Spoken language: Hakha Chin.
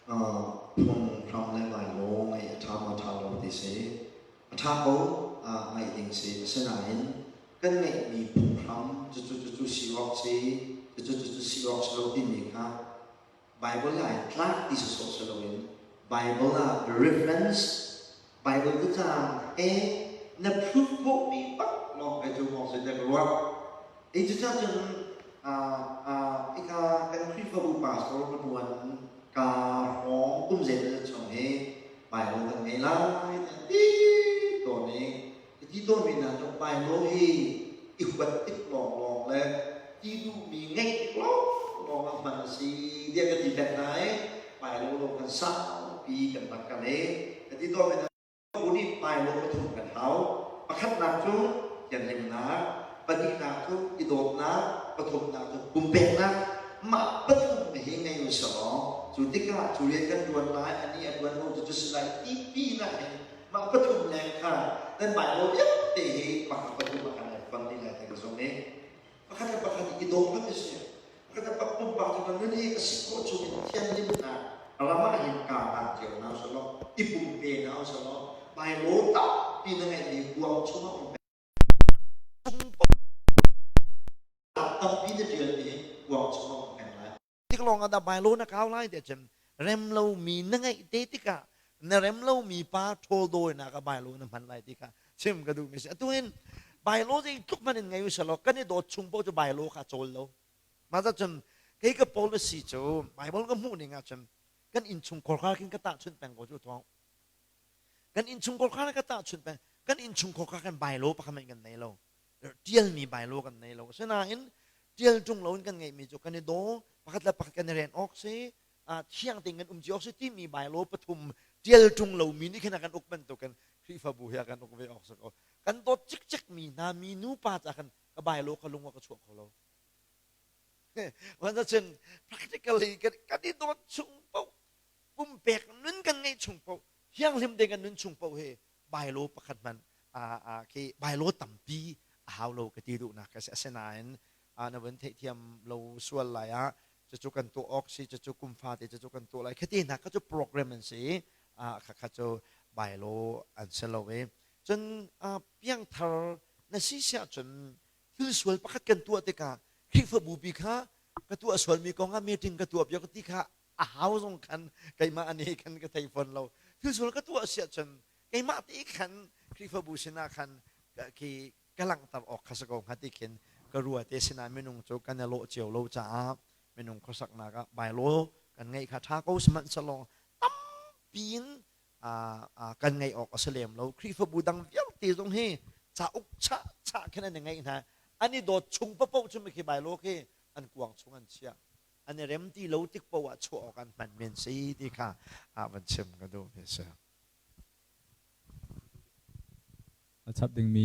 Phunghram le bylaw ngeih a ṭha maw ṭha lo ti si. A ṭha ko, ngaih ding si. Asinain kan ngeihmi phunghram cucu cucu si awk si, cucu cucu si awk si lo timi kha Bible ah tlak ti sawsawh si loin Bible ah reference Bible biacang he na proof khawhmi bak lawng kai cu mawng si te ka ruah. Ei cucah cun hika kan Khrihfabu pastor ka ṭuan ka hrawng kum zeimawzat chung hi Bible kan ngei lai ti tawn i ka ti tawnmi hna cu Bible hi i huat tik lawnglawng le ti duhmi ngeih tik lawnglawng ah hman a si tiah ka ti peng hna i Bible lo kan saupi kan rak kal i ka ti tawnmi hna Bu nih hmailawh pathum kan hau. Pakhatnak cu thianhlimnak, pahnihnak cu i dawtnak, pathumnak cu pumpeknak. Mah pathum hi ngei u selaw cu tikah cu rian kan ṭuan lai, anih a ṭuan lo cu cu si lai ti pinah hin mah pathum leng kha nan Bible vialte hi mah pathum ah kan i fon dih lai ti ka zumh i pakhat le pakhat i daw hmanh a si. Pakhat le pakhat pumpak cu na nun hi a si khawh chungin thianhlimnak ram ah hin kaa hlan cio hna usih i pumpe hna usih law Bible tampi na ngeihmi kuang chungah um tampi na ṭialmi kuang chungah um peng lai. Tik lawng ah dah Bible na kau lai tiah cun rem lomi na ngeih te tikah na rem lomi pa ṭhawl dawinak ah Bible na hman lai ti kha chim ka duhmi si. Atu hin Bible zei tluk hmanh in ngei u selaw kan i dawt chung paoh cu Bible kha a cawl lo. Mah cun kei ka policy cu Bible ka hmuh ning ahcun kan innchungkhar kha khin ka tahchunh peng ko cu thawng. Kan innchungkhar kha ka tahchunh peng. Kan innchungkhar kha kan Bible pakhat hmanh kan nei lo. Ṭialmi Bible kan nei lo. Asinain ṭial ṭung loin kan ngeihmi cu kan i daw, pakhat le pakhat kan i ren awk si, thiang tein kan um cio awk si timi Bible pathum ṭial ṭung lomi nih khin a kan uk bantukin Khrihfabu hi a kan uk ve awk si ko. Kan dawt cikcek mi hna mi nupa ca khan ka Bible ka lung a ka chuah kho lo. Cun practically kan i dawt chung paoh pumpek nun kan ngeih chung paoh thianghlim tein kan nun chung paoh hi bylaw pakhat hmanh khi bylaw tampi a hau lo ka ti duhnak ka si. Asinain na vun theihthiam lo sual lai ah cucu kan tuah awk si cucu kum fate cucu kan tuah lai khati hna kha cu program an si khakha cu bylaw an si lo i cun piangthar na si siah cun thil sual pakhat kan tuah tikah Khrihfabu pi kha ka tuah sualmi kong ah meeting ka tuah piak ti kha a hau zong khan keimah ani khan ka thei fawn lo. Thil sual ka tuah siah cun keimah te khan Khrihfabu sinah khan khi ka langhter awk kha si ko hnga ti khin ka rua te sinah minung cu kan i lawh cio lo caah minung khuasaknak ah bylaw kan ngeih kha ṭha ko sihmanhsehlaw tampi in kan ngeih awk a si lem lo. Khrihfabu dang vialte zong hi cauk chah chah khin an i ngeih hna. An i dawt chung paoh cu khi bylaw khi an kuang chung an chiah. An i rem ti lo tik paoh ah chuah awk an hman men si ti kha van chim ka duh mi a si. A chap dingmi.